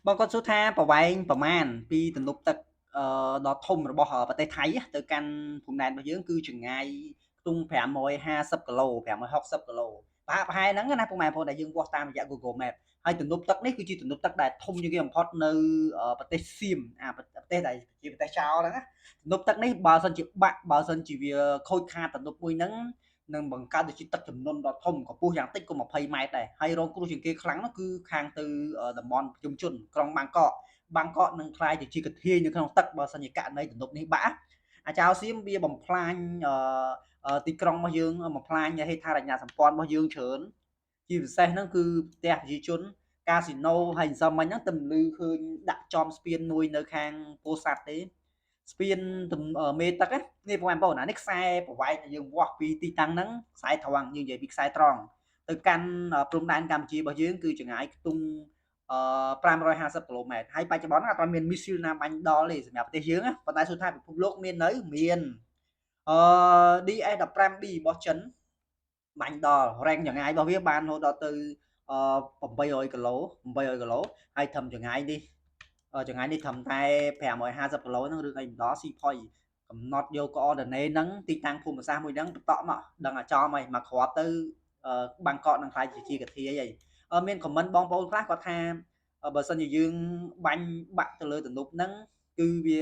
បងគាត់សួរថាប្រវែងប្រមាណពីទំនប់ទឹកដ៏ធំរបស់ប្រទេសថៃទៅកាន់ព្រំដែនរបស់យើងគឺចម្ងាយខ្ទង់550គីឡូ560គីឡូប្រហាក់ប្រហែលហ្នឹងណាពុកម៉ែបងប្អូនដែលយើងវាស់តាមរយៈ Google Map ហើយទំនប់ទឹកនេះគឺជាទំនប់ទឹកដែលធំជាងគេបំផុតនៅប្រទេសសៀមអាប្រទេសដែលជាប្រទេសចោលហ្នឹងណាទំនប់ទឹកនេះបើសិនជាបាក់បើសិនជាវាខូចខាតទំនប់មួយហ្នឹងនឹងបង្កើតទៅជាទឹកជំនន់ដ៏ធំកម្ពស់យ៉ាងតិចក៏20ម៉ែត្រដែរហើយរងគ្រោះជាងគេខ្លាំងនោះគឺខាងទៅតំបន់ប្រជុំជនក្រុងបាងកកបាងកកនឹងក្លាយទៅជាកធាយនៅក្នុងទឹកបើសិនជាករណីទំនប់នេះបាក់អាចោសៀមវាបំផ្លាញទីក្រុងរបស់យើងបំផ្លាញហេដ្ឋារចនាសម្ព័ន្ធរបស់យើងច្រើនជាពិសេសហ្នឹងគឺផ្ទះប្រជាជនកាស៊ីណូហើយអន្សមមិញហ្នឹងទំលឺឃើញដាក់ចំស្ពានមួយនៅខាងពោធិ៍សាត់ទេស្ពានមេទឹកនេះបងប្អូនអានេះខ្សែប្រវែងដែលយើងវាស់ពីទីតាំងហ្នឹងខ្សែត្រង់យើងនិយាយពីខ្សែត្រង់ទៅកាន់ព្រំដែនកម្ពុជារបស់យើងគឺចម្ងាយខ្ទង់550គីឡូម៉ែត្រហើយបច្ចុប្បន្នអត់មានមីស៊ីលណាបាញ់ដល់ទេសម្រាប់ប្រទេសយើងណាប៉ុន្តែសួរថាពិភពលោកមាននៅមានអឺ DS15B របស់ចិនបាញ់ដល់រ៉េងចម្ងាយរបស់វាបានរហូតដល់ទៅ800គីឡូ800គីឡូហើយត្រឹមចម្ងាយនេះចម្ងាយនេះត្រឹមតែ550គីឡូហ្នឹងរឿងអីមិនដល់ស៊ីផុយកំណត់យក coordinate ហ្នឹងទីតាំងភូមិសាស្ត្រមួយហ្នឹងបន្តមកដឹងអាចចំហើយមកគ្រាប់ទៅបាងកកនឹងខ្លាចជាកាធាយហើយមាន comment បងប្អូនខ្លះគាត់ថាបើសិនជាយើងបាញ់បាក់ទៅលើទំនប់ហ្នឹងគឺវា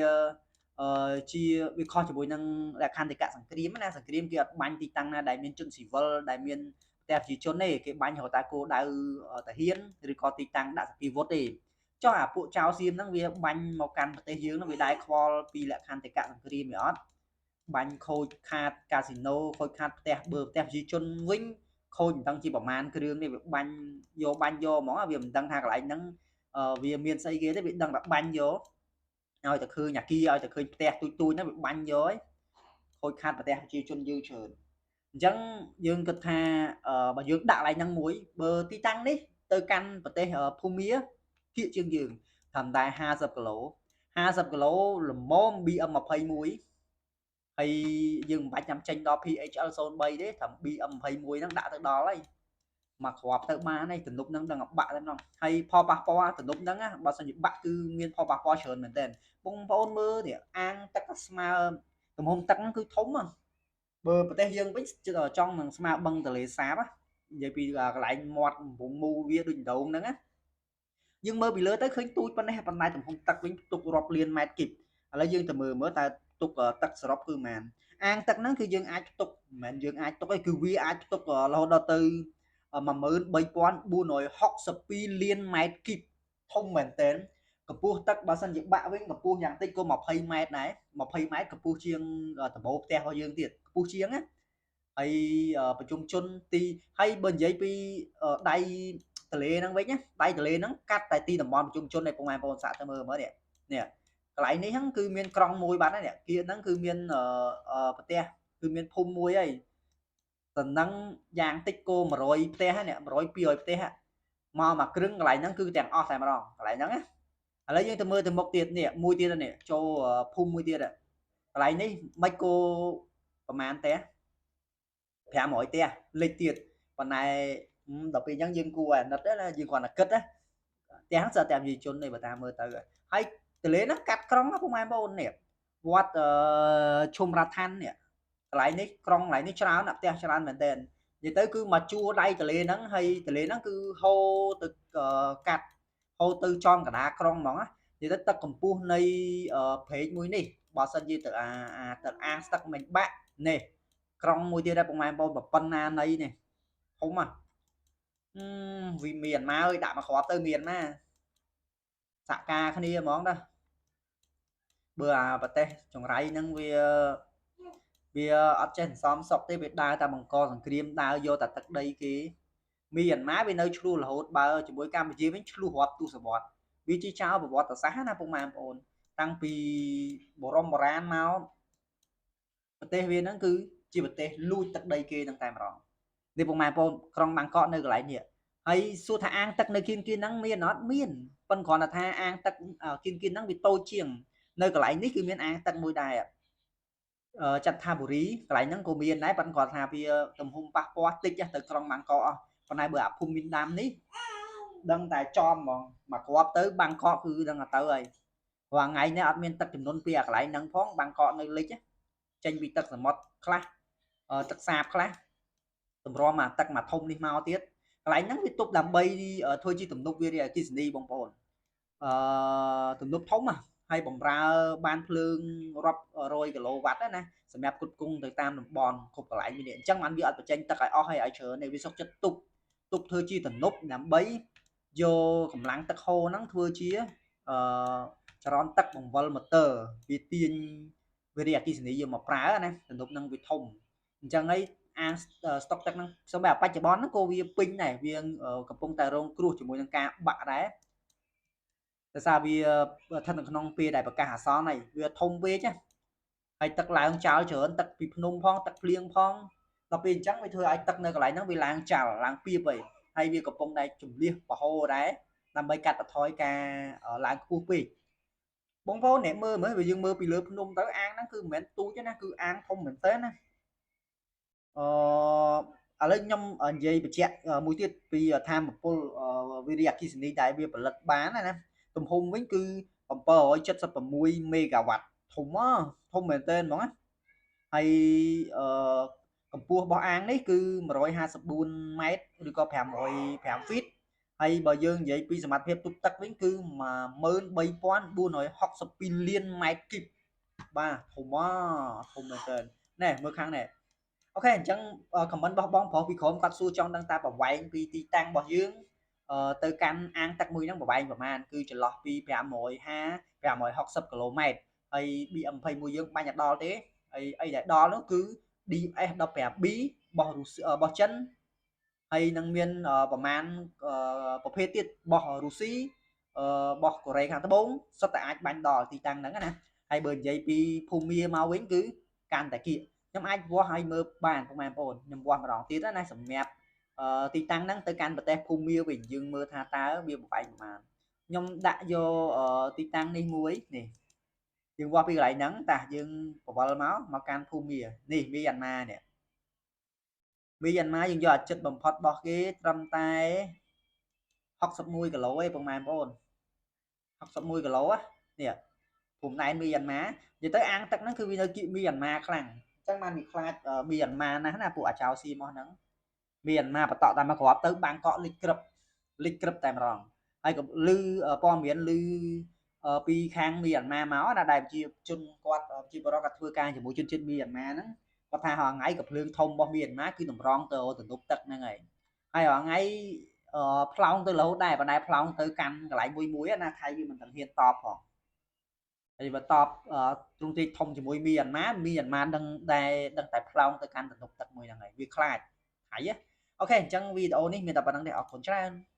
អឺជាវាខុសជាមួយនឹងលក្ខន្តិកៈសង្គ្រាមណាសង្គ្រាមគេអត់បាញ់ទីតាំងណាដែលមានជនស៊ីវិលដែលមានផ្ទះប្រជាជនទេគេបាញ់រហូតតែគោលដៅតាហ៊ានឬក៏ទីតាំងដាក់សភាវុធទេចុះអាពួកចៅសៀមហ្នឹងវាបាញ់មកកាន់ប្រទេសយើងហ្នឹងវាដែរខ្វល់ពីលក្ខន្តិកៈសង្គ្រាមវាអត់បាញ់ខូចខាតកាស៊ីណូខូចខាតផ្ទះបើផ្ទះប្រជាជនវិញខូចមិនដឹងជាប្រមាណគ្រឿងនេះវាបាញ់យកបាញ់យកហ្មងវាមិនដឹងថាកន្លែងហ្នឹងវាមានស្អីគេទេវាដឹងតែបាញ់យកឲ្យតែឃើញអាគារឲ្យតែឃើញផ្ទះទូចទូចហ្នឹងវាបាញ់យកខូចខាតប្រទេសប្រជាជនយើងច្រើនអញ្ចឹងយើងគិតថាបើយើងដាក់កន្លែងហ្នឹងមួយបើទីតាំងនេះទៅកាន់ប្រទេសភូមាគៀកជាងយើងត្រឹមតែ50គីឡូ50គីឡូល្មម BM21 ហើយយើងមិនបាច់ចាំចេញដល់ PHL 03ទេត្រឹម BM21 ហ្នឹងដាក់ទៅដល់ហើយមកគ្រាប់ទៅបានហើយទំនប់ហ្នឹងដឹងបាក់តែម្ដងហើយផលប៉ះពាល់ទំនប់ហ្នឹងបើសិនជាបាក់គឺមានផលប៉ះពាល់ច្រើនមែនទែនបងប្អូនមើលនេះអាងទឹកស្មើទំហំទឹកហ្នឹងគឺធំហ្នឹងបើប្រទេសយើងវិញចង់នឹងស្មើបឹងទលេសាបនិយាយពីកន្លែងមាត់កំពង់មូលវាដូចដងហ្នឹងណាយើងមើលពីលើទៅឃើញទូចប៉ុណ្ណេះប៉ុន្តែទំហំទឹកវិញផ្ទុករាប់លានម៉ែត្រគីបឥឡូវយើងទៅមើលមើលតើផ្ទុកទឹកសរុបគឺប៉ុន្មានអាងទឹកហ្នឹងគឺយើងអាចផ្ទុកមិនមែនយើងអាចផ្ទុកទេគឺវាអាចផ្ទុករហូតដល់ទៅ13462លានម៉ែត្រគីបធំមែនទែនកម្ពស់ទឹកបើសិនជាបាក់វិញកម្ពស់យ៉ាងតិចក៏20ម៉ែត្រដែរ20ម៉ែត្រកម្ពស់ជាងដំបូលផ្ទះរបស់យើងទៀតកម្ពស់ជាងណាហើយប្រជុំជនទីហើយបើនិយាយពីដៃទលេហ្នឹងវិញណាដៃទលេហ្នឹងកាត់តែទីតំបន់ប្រជុំជនឯពុកម៉ែបងប្អូនសាកទៅមើលមើលនេះនេះកន្លែងនេះហ្នឹងគឺមានក្រុងមួយបាត់ហើយនេះគៀហ្នឹងគឺមានប្រទេសគឺមានភូមិមួយហើយតំណឹងយ៉ាងតិចគោ100ផ្ទះនេះ100 200ផ្ទះមកមួយគ្រឿងកន្លែងហ្នឹងគឺទាំងអស់តែម្ដងកន្លែងហ្នឹងណាឥឡូវយើងទៅមើលទៅមុខទៀតនេះមួយទៀតនេះចូលភូមិមួយទៀតកន្លែងនេះមិនគោប្រហែលផ្ទះ500ផ្ទះលិចទៀតប៉ុន្តែដល់ពេលអញ្ចឹងយើងគួរអាណិតណាយើងគ្រាន់តែគិតណាផ្ទះហ្នឹងស្អាតតែប្រជាជនទេបើតាមមើលទៅហើយទលេហ្នឹងកាត់ក្រុងណាពុកម៉ែបងប្អូននេះវត្តឈុំរដ្ឋាននេះកន្លែងនេះក្រុងកន្លែងនេះច្រើនណាផ្ទះច្រើនមែនទែននិយាយទៅគឺមកជួរដៃទលេហ្នឹងហើយទលេហ្នឹងគឺហូរទៅកាត់ហូរទៅចំកណ្ដាលក្រុងហ្មងណានិយាយទៅទឹកកម្ពស់នៃព្រែកមួយនេះបើសិនជាទៅអាអាទឹកអាងស្ទឹកមិញបាក់នេះក្រុងមួយទៀតដែរពុកម៉ែបងប្អូនប៉ុណ្ណានៃនេះធំហ៎វាមានមកអើយដាក់មកគ្រាប់ទៅមានណាសហការគ្នាហ្មងណាបើអាប្រទេសចង្រៃហ្នឹងវាវាអត់ចេះសន្សំសុកទេវាដើរតែបង្កសង្គ្រាមដើរយកតែទឹកដីគេមីយ៉ាន់ម៉ាវានៅឆ្លោះរហូតបើជាមួយកម្ពុជាវិញឆ្លោះរាប់ទសវត្សវាជាចោលប្រវត្តិសាស្ត្រណាពុកម៉ែបងប្អូនតាំងពីបរមបុរាណមកប្រទេសវាហ្នឹងគឺជាប្រទេសលួចទឹកដីគេហ្នឹងតែម្ដងនេះពុកម៉ែបងប្អូនក្រុងបាងកកនៅកន្លែងនេះហើយសួរថាអាងទឹកនៅគៀនគៀនហ្នឹងមានអត់មានប៉ុន្តែគ្រាន់តែថាអាងទឹកគៀនគៀនហ្នឹងវាតូចជាងនៅកន្លែងនេះគឺមានអាងទឹកមួយដែរចន្ទថាបុរីកន្លែងហ្នឹងក៏មានដែរប៉ុន្តែគាត់ថាវាទំហំប៉ះពាល់តិចទៅក្រុងបាងកកអស់ប៉ុន្តែបើអាភូមិមានដាំនេះ ដឹងតែចំហ្មងមកគ្រាប់ទៅបាងកកគឺដឹងតែទៅហើយរាល់ថ្ងៃនេះអត់មានទឹកចំនួនពីអាកន្លែងហ្នឹងផងបាងកកនៅលិចចេញពីទឹកសមុទ្រខ្លះទឹកសាបខ្លះតម្រាំអាទឹកមួយធំនេះមកទៀតកន្លែងហ្នឹងវាទប់ដើម្បីធ្វើជាទំនប់វារីអគ្គិសនីបងប្អូនអឺទំនប់ធំហើយបំរើបានភ្លើងរាប់រយគីឡូវ៉ាត់ណាសម្រាប់គ្រប់គ្រងទៅតាមតំបន់គ្រប់កន្លែងនេះអញ្ចឹងបានវាអត់បញ្ចេញទឹកឲ្យអស់ហើយឲ្យច្រើនទេវាសុខចិត្តទប់ទប់ធ្វើជាទំនប់ដើម្បីយកកម្លាំងទឹកហូរហ្នឹងធ្វើជាអឺចរន្តទឹកបង្វិលម៉ូទ័រវាទាញវារីអគ្គិសនីយកមកប្រើណាទំនប់ហ្នឹងវាធំអញ្ចឹងហើយអាងស្តុកទឹកហ្នឹងសូម្បីបច្ចុប្បន្នហ្នឹងក៏វាពេញដែរវាកំពុងតែរងគ្រោះជាមួយនឹងការបាក់ដែរដោយសារវាស្ថិតនៅក្នុងពេលដែលប្រកាសអាសន្នហើយវាធំពេកណាហើយទឹកឡើងចោលច្រើនទឹកពីភ្នំផងទឹកភ្លៀងផងដល់ពេលអញ្ចឹងវាធ្វើឲ្យទឹកនៅកន្លែងហ្នឹងវាឡើងចោលឡើងពីបហើយវាកំពុងតែជំលះបហូរដែរដើម្បីកាត់បន្ថយការឡើងខ្ពស់ពេកបងប្អូនអ្នកមើលមើលបើយើងមើលពីលើភ្នំទៅអាងហ្នឹងគឺមិនមែនទូចទេណាគឺអាងធំមែនតើណាអឺឥឡូវខ្ញុំនិយាយបញ្ជាក់មួយទៀតពីធម្មពលវិរិយអគ្គិសនីដែលវាផលិតបានណាទំហំវិញគឺ776មេហ្គាវ៉ាត់ធំធំមែនតើហ្មងណាហើយអឺកម្ពស់របស់អាងនេះគឺ154ម៉ែត្រឬក៏505ហ្វីតហើយបើយើងនិយាយពីសមត្ថភាពទប់ទឹកវិញគឺ13462លានម៉ែត្រគីបបាទធំធំមែនតើណែមើលខាងនេះអូខេអញ្ចឹងខមមិនរបស់បងប្រុសពីក្រុមគាត់សួរចង់ដឹងតាប្រវែងពីទីតាំងរបស់យើងទៅកាន់អាងទឹកមួយហ្នឹងប្រវែងប្រហែលគឺចន្លោះពី550 560គីឡូម៉ែត្រហើយ BM21 យើងបាញ់អត់ដល់ទេហើយអីដែលដល់នោះគឺ DS 15B របស់រុស្ស៊ីរបស់ចិនហើយនឹងមានប្រមាណប្រភេទទៀតរបស់រុស្ស៊ីរបស់កូរ៉េខាងត្បូងសុទ្ធតែអាចបាញ់ដល់ទីតាំងហ្នឹងណាហើយបើនិយាយពីភូមិមកវិញគឺកាន់តែគៀកខ្ញុំអាចវាស់ឲ្យមើលបានពុកម៉ែបងប្អូនខ្ញុំវាស់ម្ដងទៀតណាសម្រាប់ទីតាំងហ្នឹងទៅកាន់ប្រទេសភូមាវិញយើងមើលថាតើវាប្រវែងប្រមាណខ្ញុំដាក់យកទីតាំងនេះមួយនេះយើងវាស់ពីកន្លែងហ្នឹងតាយើងបវលមកកាន់ភូមានេះមីយ៉ាន់ម៉ានេះមីយ៉ាន់ម៉ាយើងយកអាចិត្តបំផុតរបស់គេត្រឹមតែ61គីឡូឯងពុកម៉ែបងប្អូន61គីឡូនេះព្រំដែនមីយ៉ាន់ម៉ានិយាយទៅអាងទឹកហ្នឹងគឺវានៅគៀកមីយ៉ាន់ម៉ាខ្លាំងអញ្ចឹងបានវាខ្លាចមីយ៉ាន់ម៉ាណាស់ណាពួកអាចោស៊ីមកហ្នឹងមីយ៉ាន់ម៉ាបន្តតាមមកគ្រាប់ទៅបាងកកលិចក្រឹបលិចក្រឹបតែម្ដងហើយក៏លឺព័ត៌មានលឺពីខាងមីយ៉ាន់ម៉ាមកណាដែលជាជនគាត់ជាបរិគាត់ធ្វើការជាមួយជនជាតិមីយ៉ាន់ម៉ាហ្នឹងគាត់ថារាល់ថ្ងៃក៏ភ្លើងធំរបស់មីយ៉ាន់ម៉ាគឺតម្រង់ទៅទំនប់ទឹកហ្នឹងហើយហើយរាល់ថ្ងៃផ្លោងទៅរហូតដែរប៉ុន្តែផ្លោងទៅកាន់កន្លែងមួយមួយណាថៃវាមិនទាំងហ៊ានតបផងហើយបើតបទ្រង់ទ្រាយធំជាមួយមីយ៉ាន់ម៉ាមីយ៉ាន់ម៉ាដឹងតែដឹងតែផ្លោងទៅកាន់ទំនប់ទឹកមួយហ្នឹងហើយវាខ្លាចថៃអូខេអញ្ចឹងវីដេអូនេះមានតែប៉ុណ្្នឹងទេអរគុណច្រើន។